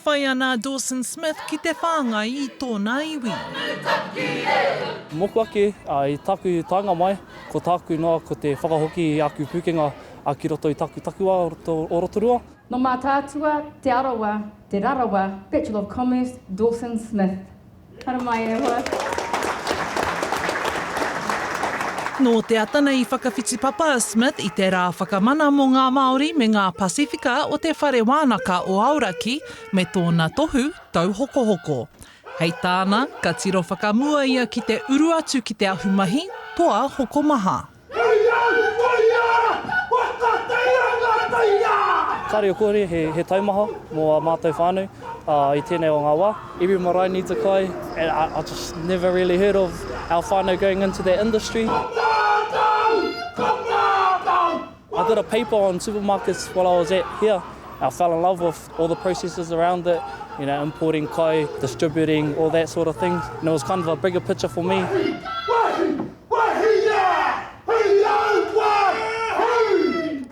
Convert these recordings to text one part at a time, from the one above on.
whai ana a Dawson Smith ki te whāngai i tōna iwi. Mōku ake, i tāku taenga mai, ko tāku noa ko te whakahoki i āku pūkenga ki roto i tāku takiwā o Rotorua. Nō Mātaatua, Te Arawa, Te Rarawa, Bachelor of Commerce, Dawson Smith. Haramai e hoa. Nō te ata nei i whakawhiti papa a Smith i te Rā Whakamana mō ngā Māori me ngā Pasifika o Te Whare Wānaka o Aoraki me tōna tohu tauhokohoko. Hei tāna, ka tiro whakamua ia ki te uru atu ki te ahumahi toa hokomaha. Kāre o kore he taumaha mō ā mātou whānau i tēnei o ngā wā. Every marae needs a kai and I just never really heard of our whānau going into that industry. I did a paper on supermarkets while I was at here. I fell in love with all the processes around it, you know, importing kai, distributing, all that sort of thing. And it was kind of a bigger picture for me.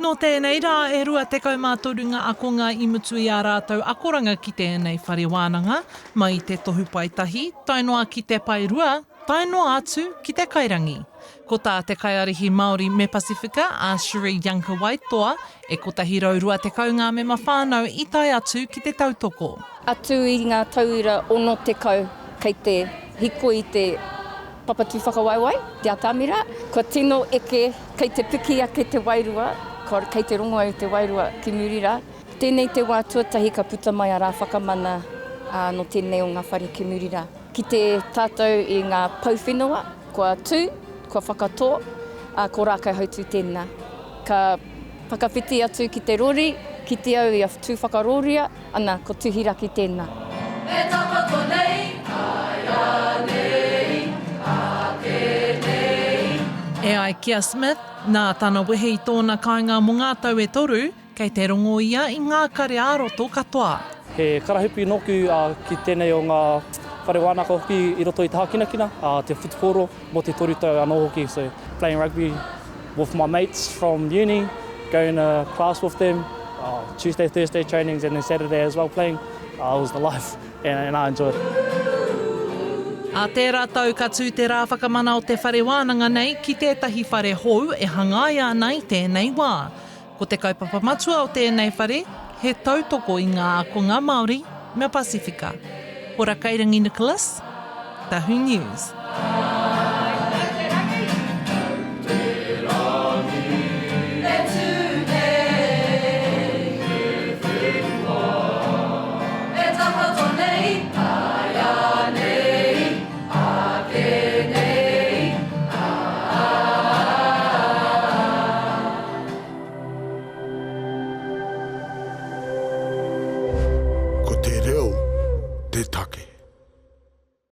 Nō tēnei rā e 23 ngā akonga i mutu i ā rātou akoranga ki tēnei whare wānanga, mai i te tohu paetahi, tae noa ki te paerua, tae noa atu ki te kairangi. Ko tā te Kaiārahi Māori me Pasifika, a Cherie Younker-Waitoa, e 120 ngā mema whānau i tae atu ki te tautoko. Atu i ngā tauira 60 kei te hikoi i te Papatu whakawaiwai, te atamira, kua tino eke, kei te piki ake te wairua, kua, kei te rongo au te wairua ki muri rā. Tēnei te wā tuatahi ka puta mai a Rā Whakamana, ā, nō tēnei o ngā whare ki muri rā. Ki te tātou i ngā pou whenua, kua tū, kua whakatō, ā, ko Rākaihautū tēnā. Ka whakawhiti atu ki te rori, kite au i a Tūwhakarōria, Ana, ko Tuhiraki tēnā. E takoto nei, āianei, āke nei. E ai ki a Smith, nā tana wehe i tōna kāinga mō ngā tau e toru, kei te rongo ia i ngā kare ā-roto katoa. He karahipi nōku ki tēnei o ngā whare wānaka hoki i roto i te hākinakina, te whutupōro mō te tau anō hoki. So playing rugby with my mates from uni, going to class with them, uh, Tuesday, Thursday trainings and then Saturday as well playing, uh, it was the life and, and I enjoyed it. Ā tērā tau ka tū te rā whakamana o te whare wānanga nei ki tētahi whare hou e hangaia ana i tēnei wā. Ko te kaupapa matua o tēnei whare, he tautoko i ngā ākonga Māori me Pasifika. Hora Kairangi Nicholas, Tahu News. Ko te reo.